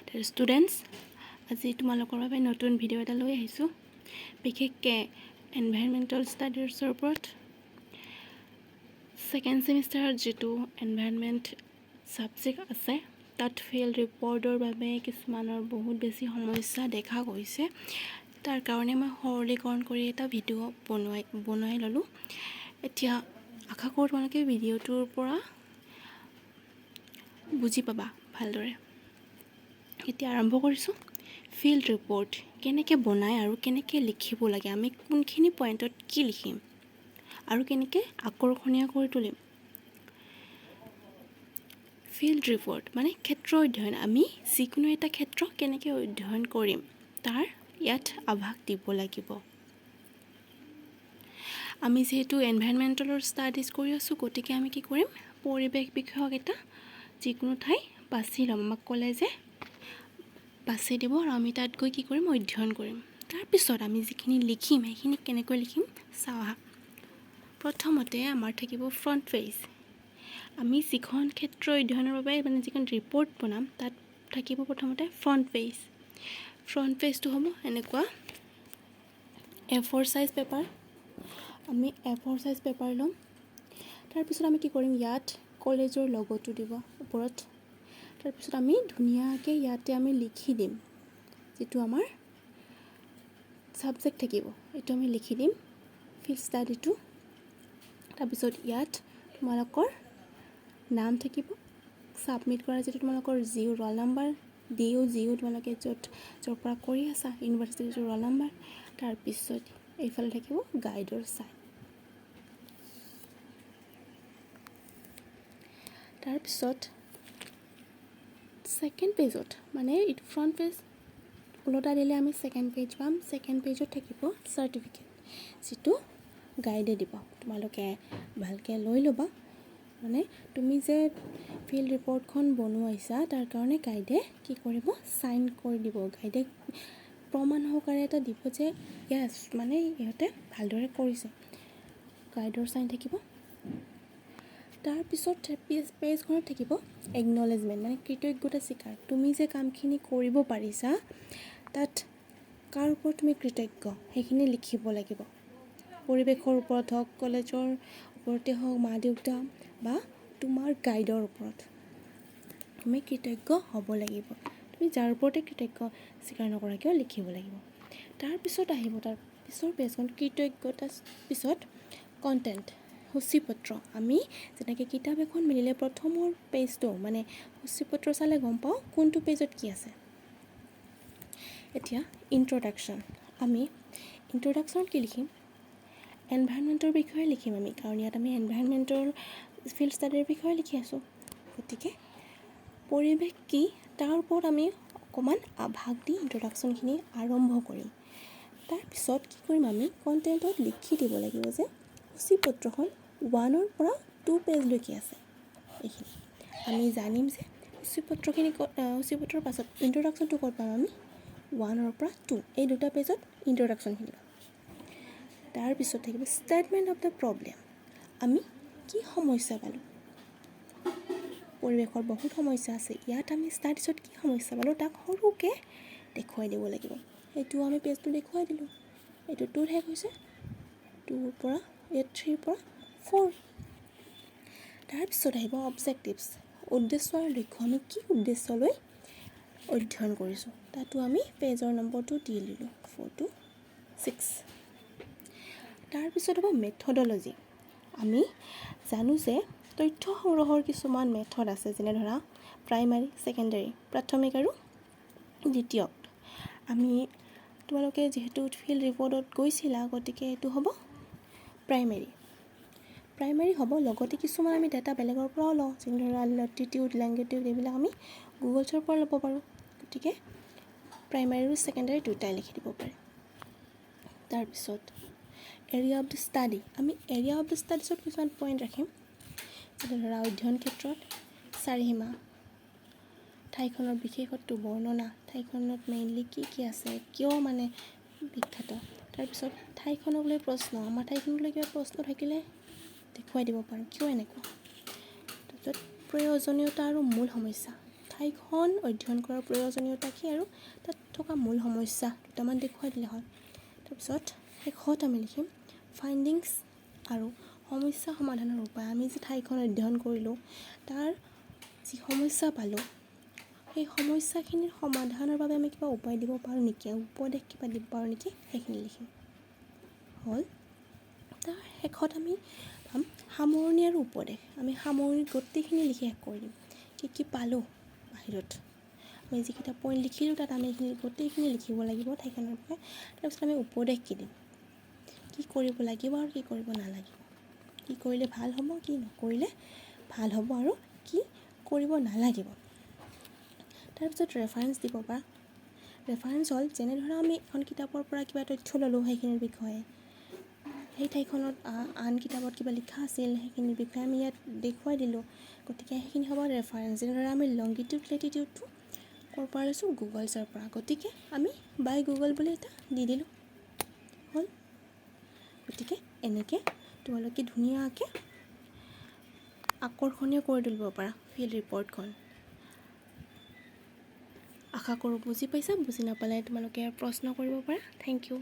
Students, আজি তোমালোকৰ বাবে নতুন ভিডিঅ' এটা লৈ আহিছোঁ, বিশেষকৈ এনভাইৰমেণ্টেল ষ্টাডিজৰ ওপৰত। ছেকেণ্ড ছেমিষ্টাৰত যিটো এনভাইৰমেণ্ট ছাবজেক্ট আছে, তাত ফিল্ড ৰিপৰ্টৰ বাবে কিছুমানৰ বহুত বেছি সমস্যা দেখা গৈছে। তাৰ কাৰণে মই সৰলীকৰণ কৰি এটা ভিডিঅ' বনোৱাই বনাই ল'লোঁ। এতিয়া আশা কৰোঁ তোমালোকে ভিডিঅ'টোৰ পৰা বুজি পাবা ভালদৰে। এতিয়া আৰম্ভ কৰিছোঁ। ফিল্ড ৰিপৰ্ট কেনেকৈ বনায় আৰু কেনেকৈ লিখিব লাগে, আমি কোনখিনি পইণ্টত কি লিখিম আৰু কেনেকৈ আকৰ্ষণীয় কৰি তুলিম। ফিল্ড ৰিপৰ্ট মানে ক্ষেত্ৰ অধ্যয়ন। আমি যিকোনো এটা ক্ষেত্ৰ কেনেকৈ অধ্যয়ন কৰিম, তাৰ ইয়াত আভাস দিব লাগিব। আমি যিহেতু এনভাইৰমেণ্টেলৰ ষ্টাডিজ কৰি আছোঁ, গতিকে আমি কি কৰিম? পৰিৱেশ বিষয়ক এটা যিকোনো ঠাই বাছি ল'ম। আমাক কলেজে বাছি দিব আৰু আমি তাত গৈ কি কৰিম? অধ্যয়ন কৰিম। তাৰপিছত আমি যিখিনি লিখিম, সেইখিনি কেনেকৈ লিখিম চাওঁ আহা। প্ৰথমতে আমাৰ থাকিব ফ্ৰণ্ট পেজ। আমি যিখন ক্ষেত্ৰ অধ্যয়নৰ বাবে, মানে যিখন ৰিপৰ্ট বনাম, তাত থাকিব প্ৰথমতে ফ্ৰণ্ট পেজ। ফ্ৰণ্ট পেজটো হ'ব এনেকুৱা এ ফ'ৰ চাইজ পেপাৰ। আমি এ ফ'ৰ চাইজ পেপাৰ ল'ম। তাৰপিছত আমি কি কৰিম? ইয়াত কলেজৰ লগ'টো দিব ওপৰত। তাৰপিছত আমি ধুনীয়াকৈ ইয়াতে আমি লিখি দিম যিটো আমাৰ ছাবজেক্ট থাকিব, এইটো আমি লিখি দিম ফিল্ড ষ্টাডিটো। তাৰপিছত ইয়াত তোমালোকৰ নাম থাকিব, ছাবমিট কৰা যিটো তোমালোকৰ জিঅ' ৰোল নাম্বাৰ, ডিও জিঅ', তোমালোকে য'ত য'ৰ পৰা কৰি আছা ইউনিভাৰ্চিটিৰ যিটো ৰোল নাম্বাৰ। তাৰপিছত এইফালে থাকিব গাইডৰ চাইন। তাৰপিছত ছেকেণ্ড পেজত, মানে এইটো ফ্ৰণ্ট পেজ ওলটাই দিলে আমি ছেকেণ্ড পেজ পাম। ছেকেণ্ড পেজত থাকিব চাৰ্টিফিকেট, যিটো গাইডে দিব। তোমালোকে ভালকৈ লৈ ল'বা। মানে তুমি যে ফিল্ড ৰিপৰ্টখন বনোৱাইছা, তাৰ কাৰণে গাইডে কি কৰিব? চাইন কৰি দিব। গাইডে প্ৰমাণ সহকাৰে এটা দিব যে য়েছ, মানে ইহঁতে ভালদৰে কৰিছে। গাইডৰ চাইন থাকিব। তাৰপিছত পেজখনত থাকিব একনলেজমেণ্ট, মানে কৃতজ্ঞতা স্বীকাৰ। তুমি যে কামখিনি কৰিব পাৰিছা, তাত কাৰ ওপৰত তুমি কৃতজ্ঞ, সেইখিনি লিখিব লাগিব। পৰিৱেশৰ ওপৰত হওক, কলেজৰ ওপৰতে হওক, মা দেউতা বা তোমাৰ গাইডৰ ওপৰত তুমি কৃতজ্ঞ হ'ব লাগিব। তুমি যাৰ ওপৰতে কৃতজ্ঞ স্বীকাৰ নকৰা কিয়, লিখিব লাগিব। তাৰপিছত আহিব তাৰ পিছৰ পেজখন। কৃতজ্ঞতাৰ পিছত কণ্টেণ্ট, সূচীপত্ৰ। আমি যেনেকৈ কিতাপ এখন মেলিলে প্ৰথমৰ পেজটো, মানে সূচীপত্ৰ চালে গম পাওঁ কোনটো পেজত কি আছে। এতিয়া ইণ্ট্ৰডাকশ্যন। আমি ইণ্ট্ৰডাকশ্যনত কি লিখিম? এনভাইৰমেণ্টৰ বিষয়ে লিখিম আমি, কাৰণ ইয়াত আমি এনভাইৰমেণ্টৰ ফিল্ড ষ্টাডিৰ বিষয়ে লিখি আছোঁ। গতিকে পৰিৱেশ কি, তাৰ ওপৰত আমি অকণমান আভাস দি ইণ্ট্ৰডাকশ্যনখিনি আৰম্ভ কৰিম। তাৰপিছত কি কৰিম? আমি কণ্টেণ্টত লিখি দিব লাগিব যে সূচীপত্ৰখন 1ৰ পৰা 2 পেজলৈকে আছে। এইখিনি আমি জানিম যে সূচীপত্ৰখিনি ক'ত, সূচীপত্ৰৰ পাছত ইণ্ট্ৰডাকশ্যনটো ক'ত পাম আমি? 1ৰ পৰা 2, এই দুটা পেজত ইণ্ট্ৰডাকশ্যনখিনি পাম। তাৰপিছত থাকিব ষ্টেটমেণ্ট অফ the problem. আমি কি সমস্যা পালোঁ? পৰিৱেশৰ বহুত সমস্যা আছে। ইয়াত আমি ষ্টাডিছত কি সমস্যা পালোঁ, তাক সৰুকৈ দেখুৱাই দিব লাগিব। সেইটো আমি পেজটো দেখুৱাই দিলোঁ। এইটো 2ত শেষ হৈছে, 2ৰ পৰা ইয়াত 3ৰ পৰা 4। তাৰপিছত আহিব অবজেক্টিভছ, উদ্দেশ্য আৰু লক্ষ্য। আমি কি উদ্দেশ্য লৈ অধ্যয়ন কৰিছোঁ, তাতো আমি পেজৰ নম্বৰটো দি দিলোঁ, 4 টু 6। তাৰপিছত হ'ব মেথডলজি। আমি জানো যে তথ্য সংগ্ৰহৰ কিছুমান মেথড আছে, যেনে ধৰা প্ৰাইমাৰী, ছেকেণ্ডাৰী, প্ৰাথমিক আৰু দ্বিতীয়ক। আমি তোমালোকে যিহেতু ফিল্ড ৰিপৰ্টত গৈছিলা, গতিকে এইটো হ'ব প্ৰাইমেৰী। প্ৰাইমেৰী হ'ব, লগতে কিছুমান আমি ডাটা বেলেগৰ পৰাও লওঁ, যেনে ধৰা লটিটিউড, লেংগিটিউড, এইবিলাক আমি গুগলছৰ পৰা ল'ব পাৰোঁ। গতিকে প্ৰাইমাৰী আৰু ছেকেণ্ডাৰী দুয়োটাই লিখি দিব পাৰে। তাৰপিছত এৰিয়া অফ the study. আমি এৰিয়া অফ the ষ্টাডিছত কিছুমান পইণ্ট ৰাখিম, যেনে ধৰা অধ্যয়ন ক্ষেত্ৰত চাৰিসীমা, ঠাইখনৰ বিশেষত্ব বৰ্ণনা, ঠাইখনত মেইনলি কি কি আছে, কিয় মানে বিখ্যাত। তাৰপিছত ঠাইখনক লৈ প্ৰশ্ন। আমাৰ ঠাইখনক লৈ কিবা প্ৰশ্ন থাকিলে দেখুৱাই দিব পাৰোঁ, কিয় এনেকুৱা। তাৰপিছত প্ৰয়োজনীয়তা আৰু মূল সমস্যা। ঠাইখন অধ্যয়ন কৰাৰ প্ৰয়োজনীয়তা কি আৰু তাত থকা মূল সমস্যা দুটামান দেখুৱাই দিলে হ'ল। তাৰপিছত শেষত আমি লিখিম ফাইণ্ডিংছ আৰু সমস্যা সমাধানৰ উপায়। আমি যি ঠাইখন অধ্যয়ন কৰিলোঁ, তাৰ যি সমস্যা পালোঁ, সেই সমস্যাখিনিৰ সমাধানৰ বাবে আমি কিবা উপায় দিব পাৰোঁ নেকি, উপদেশ কিবা দিব পাৰোঁ নেকি, সেইখিনি লিখিম। হ'ল। তাৰ শেষত আমি পাম সামৰণি আৰু উপদেশ। আমি সামৰণিত গোটেইখিনি লিখি শেষ কৰি দিম, কি কি পালোঁ বাহিৰত। আমি যিকেইটা পইণ্ট লিখিলোঁ, তাত আমি এইখিনি গোটেইখিনি লিখিব লাগিব ঠাইখনৰ বিষয়ে। তাৰপিছত আমি উপদেশ কি দিম, কি কৰিব লাগিব আৰু কি কৰিব নালাগিব, কি কৰিলে ভাল হ'ব, কি নকৰিলে ভাল হ'ব আৰু কি কৰিব নালাগিব। তাৰপিছত ৰেফাৰেঞ্চ দিব পাৰা। ৰেফাৰেঞ্চ হ'ল যেনে ধৰা আমি এখন কিতাপৰ পৰা কিবা তথ্য ল'লোঁ সেইখিনিৰ বিষয়ে, সেই ঠাইখনত আন কিতাপত কিবা লিখা আছিল, সেইখিনিৰ বিষয়ে আমি ইয়াত দেখুৱাই দিলোঁ। গতিকে সেইখিনি হ'ব ৰেফাৰেঞ্চ। যেনে ধৰা আমি লংগিটিউড লেটিটিউডটো ক'ৰ পৰা লৈছোঁ? গুগলছৰ পৰা। গতিকে আমি বাই গুগল বুলি এটা দি দিলোঁ, হ'ল। গতিকে এনেকৈ তোমালোকে ধুনীয়াকৈ আকৰ্ষণীয় কৰি তুলিব পাৰা ফিল্ড ৰিপৰ্টখন। আশা কৰোঁ বুজি পাইছা। বুজি নাপালে তোমালোকে প্ৰশ্ন কৰিব পাৰা। Thank you.